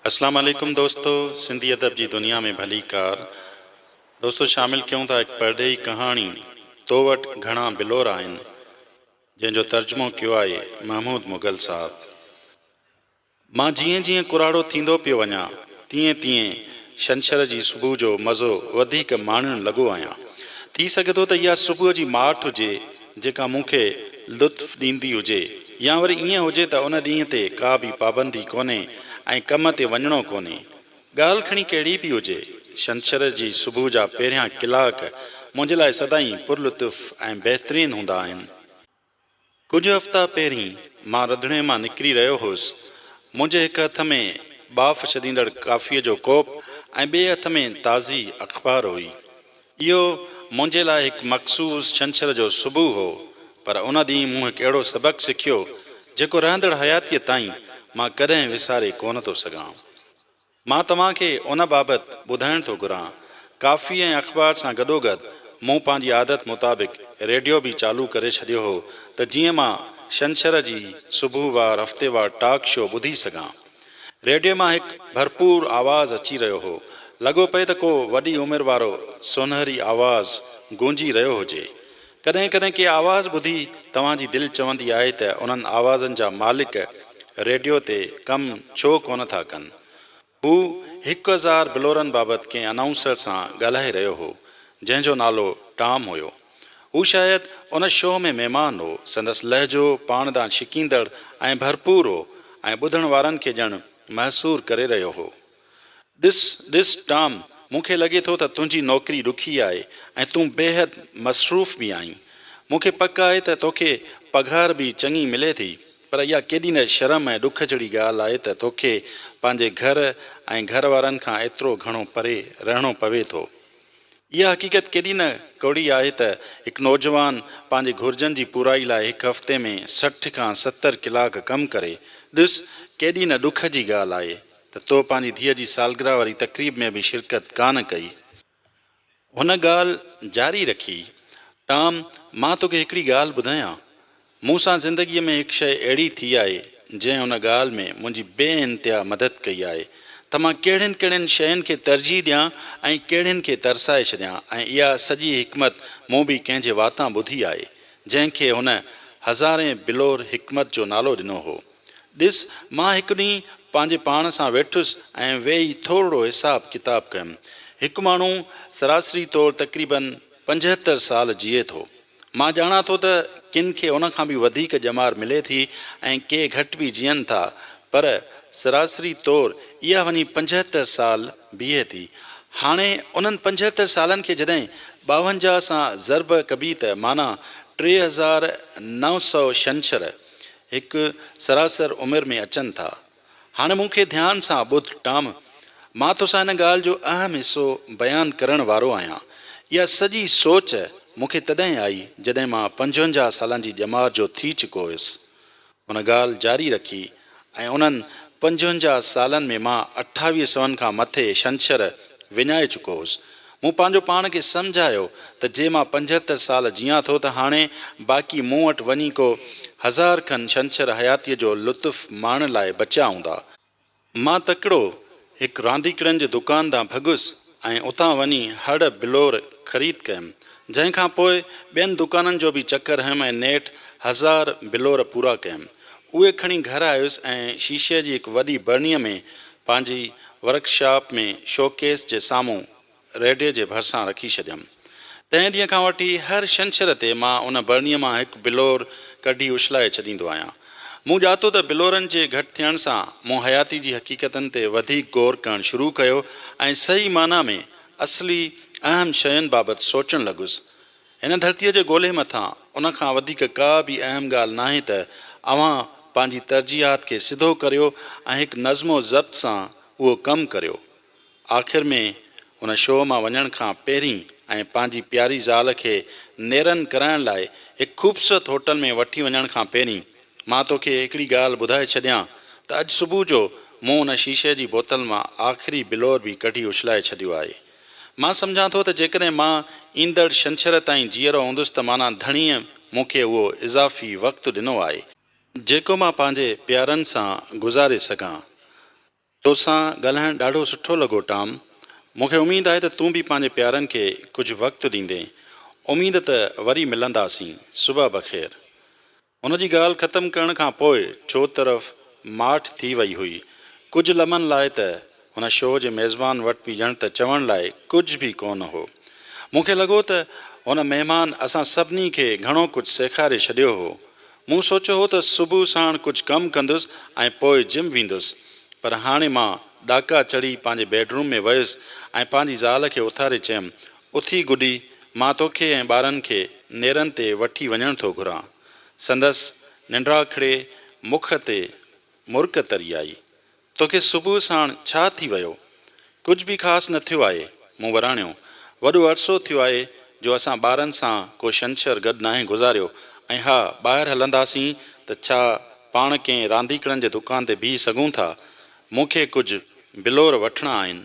اسلام عليڪم دوستو سنڌي ادب جي دنيا ۾ ڀليڪار دوستو شامل ڪيون ٿا هڪ پرڏيهي ڪهاڻي تو وٽ گهڻا بلور آهن جنهن جو ترجمو ڪيو آهي محمود مغل صاحب مان جيئن جيئن ڪراڙو ٿيندو پيو وڃان، تيئن تيئن ڇنڇر جي صبح جو مزو وڌيڪ ماڻڻ لڳو آهيان. ٿي سگهي ٿو ته اها صبح جي ماٺ هجي، جيڪا مون کي لطف ڏيندي هجي يا وري ائين هجي ته ان ڏينهن تي ڪا به پابندي ڪونهي ۽ ڪم تي وڃڻو ڪونهي. ڳالهه کڻي ڪهڙي به هجي، ڇنڇر جي صبح جا پهريان ڪلاڪ منهنجي لاء سدائين پرلطف ۽ بهترين هوندا آهن. ڪجهه هفتا پهرين مان رڌڻي مان نڪري رهيو هوس. منهنجي هڪ هٿ ۾ ٻاڦ ڇڏيندڙ ڪافيء جو ڪوپ ۽ ٻئي هٿ ۾ تازي اخبار هئي. اهو منهنجي لاء هڪ مخصوص ڇنڇر جو صبح هو، پر ان ڏينهن مون هڪ اهڙو سبق سکيو، جيڪو رهندڙ حياتيء تائين مان ڪڏهن وساري ڪونه ٿو سگهان. مان توهان کي ان بابت ٻڌائڻ ٿو گهران. ڪافي ۽ اخبار سان گڏوگڏ مون پنهنجي عادت مطابق ريڊيو به چالو ڪري ڇڏيو هو ته جيئن مان ڇنڇر جي صبح وار هفتيوار ٽاڪ شو ٻڌي سگهان. ريڊيو مان هڪ ڀرپور آواز اچي رهيو هو. لڳو پئي ته ڪو وڏي عمر وارو سونهري آواز گونجي رهيو هجي. ڪڏهن ڪڏهن ڪي آواز ٻڌي توهان جي دل چوندي آهي ته انهن آوازن جا مالڪ ريڊيو تي ڪم ڇو ڪونه ٿا ڪن. هو 1000 بلورن بابت ڪنهن انائونسر سان ڳالهائي رهيو هو، جنهن جو نالو ٽام هيو. هو شايد ان شو ۾ مهمان هو. سندس لهجو پاڻ ڏانهن ڇڪيندڙ ۽ ڀرپور هو ۽ ٻڌڻ وارن کي ڄڻ محصور ڪري رهيو هو. ڏس، ڏس ٽام، مون کي لڳي ٿو ته تنهنجي نوڪري ڏکي آهي ۽ تون بيحد مصروف به آهين. مون کي پڪ آهي ته توکي پگهار به چڱي ملي ٿي، پر اها ڪيڏي نه شرم ۽ ڏک جهڙي ڳالهه آهي ته توکي پنهنجي گهر ۽ گهر وارن کان ايترو گهڻو پري رهڻو پوي ٿو. اها حقيقت ڪيڏي نه ڪؤڙي آهي ته هڪ نوجوان پنهنجي گهرجن جي پورائي لاء هڪ هفتي ۾ 60 کان 70 ڪلاڪ ڪم ڪري. ڏس، ڪيڏي نه ڏک جي ڳالهه آهي ته تو پنهنجي ڌيء جي سالگرهه واري تقريب ۾ به شرڪت ڪانه ڪئي. هن ڳالهه جاري رکي، ٽام، مان توکي هڪڙي ڳالهه ٻڌايان؟ مون سان زندگيء ۾ هڪ شيء اهڙي ٿي آهي، جنهن ان ڳالهه ۾ منهنجي بي انتها مدد ڪئي آهي ته مان ڪهڙين ڪهڙين شين کي ترجيح ڏيان ۽ ڪهڙين کي ترسائي ڇڏيان ۽ اها سڄي حڪمت مون به ڪنهن جي واتان ٻڌي آهي، جنهن کي هن هزارين بلور حڪمت جو نالو ڏنو هو. ڏس، مان هڪ ڏينهن پنهنجي پاڻ سان ويٺس ۽ ويهي ٿورڙو حساب ڪتاب ڪيم. هڪ ماڻهو سراسري طور تقريباً 75 سال جيئي ٿو. مان ڄاڻان ٿو ته ڪن کي ان کان به وڌيڪ ڄمار ملي ٿي ۽ ڪي گهٽ به جيئن ٿا، پر سراسري طور اها وڃي 75 سال بيهي ٿي. هاڻي انهن 75 سالن کي جڏهن 52 سان ضرب ڪبي ته معنيٰ 3900 ڇنڇر هڪ سراسر عمر ۾ اچن ٿا. هاڻي مون کي ڌيان سان ٻڌ ٽام، مان توسان هن ڳالهه جو اهم حصو بيان ڪرڻ وارو آهيان. اها سڄي سوچ مون کي تڏهن آئي جڏهن مان 55 سالن جي ڄمار جو ٿي چڪو هيس. هن ڳالهه جاري رکي ۽ انهن 55 سالن ۾ مان اٺاويهه سون کان مٿي ڇنڇر وڃائي چڪو هوس. مون پنهنجو پاڻ کي سمجهايو ته جي مان 75 سال جيان ٿو ته هاڻي باقي مون وٽ وڃي ڪو هزار کن ڇنڇر حياتيء جو لطف ماڻڻ لاء بچيا هوندا. مان تڪڙو هڪ رانديڪڙن جي دڪان ڏانهن ڀڳس ۽ اتان وڃي هڙ بلور خريد ڪيم، جنهن کان پوء ٻين دڪانن جو به چڪر هنيم ۽ نيٺ هزار بلور پورا ڪيم. اهي کڻي گهر آيس ۽ شيشي جي هڪ وڏي برنيء ۾ پنهنجي ورڪشاپ ۾ شوڪيس جي سامهون ريڊيي جي ڀرسان رکي ڇڏيم. تنهن ڏينهن کان وٺي هر ڇنڇر تي مان ان برنيء مان هڪ بلور ڪڍي اڇلائي ڇڏيندو آهيان. مون ڄاتو ته بلورن جي گهٽ ٿيڻ سان مون حياتي جي حقيقتن تي وڌيڪ غور ڪرڻ شروع ڪيو ۽ صحيح معنيٰ ۾ اصلي اهم شين بابت سوچڻ لڳس. هن ڌرتيء جي گولي مٿان ان کان وڌيڪ ڪا به اهم ڳالهه ناهي ته اوهان پنهنجي ترجيحات کي سڌو ڪريو ۽ هڪ نظم و ضبط سان اهو ڪم ڪريو. آخر ۾ ان شو مان وڃڻ کان پهرين ۽ پنهنجي پياري زال کي نيرن ڪرائڻ لاء هڪ خوبصورت هوٽل ۾ وٺي وڃڻ کان پهرين مان توکي هڪڙي ڳالهه ٻڌائي ڇڏيان ته اڄ صبح جو مون ان شيشي جي بوتل مان آخري بلور به ڪڍي اڇلائي ڇڏيو آهي. مان سمجهان ٿو ته جيڪڏهن مان ايندڙ ڇنڇر تائين جيئرو هوندس ته معنيٰ ڌڻيء مون کي اهو اضافي وقت ڏنو آهي. جيڪو مان پنهنجي پيارن سان گذاري سگهان. توسان ڳالهائڻ ڏاڍو سٺو لڳو ٽام. مون کي اميد آهي ته تون به پنهنجي پيارن کي ڪجهه وقت ڏيندين. اميد ته وري ملنداسين. صبح بخير. هن جي ڳالهه ختم ڪرڻ کان پوء چوطرف ماٺ ٿي وئي هئي. ڪجهه لمحن لاء ته هن شو جي ميزبان وٽ به ڄڻ ته چوڻ لاء ڪجهه به ڪونه هو. مون کي لڳو ته هن مهمان اسان سڀني کي گهڻو ڪجهه سيکاري ڇڏيو هو. مون سوچيو هو ته صبح ساڻ ڪجهه ڪم ڪندس ۽ پوء جم ويندس، پر هاڻي مان ڏاڪا چڙهي پنهنجي بيڊروم ۾ ويس ۽ پنهنجي زال کي اٿاري چيم، اٿي گڊي، مان توکي ۽ ٻارن کي نيرن تي وٺي وڃڻ ٿو گهران. سندس ننڊاکڙي مک تي مرڪ تري آئي. توکي صبح ساڻ ڇا ٿي ويو؟ ڪجهه به خاص نه ٿيو آهي. مون وراڻيو. وڏو عرصو ٿيو آهي جو اسان ٻارن سان ڪو ڇنڇر گڏ ناهي گذاريو ۽ ها ٻاهر هلنداسين ته ڇا پاڻ ڪنهن رانديڪڙن جي دڪان تي بيهي سگهون ٿا؟ مون کي ڪجهه بلور وٺڻا آهن.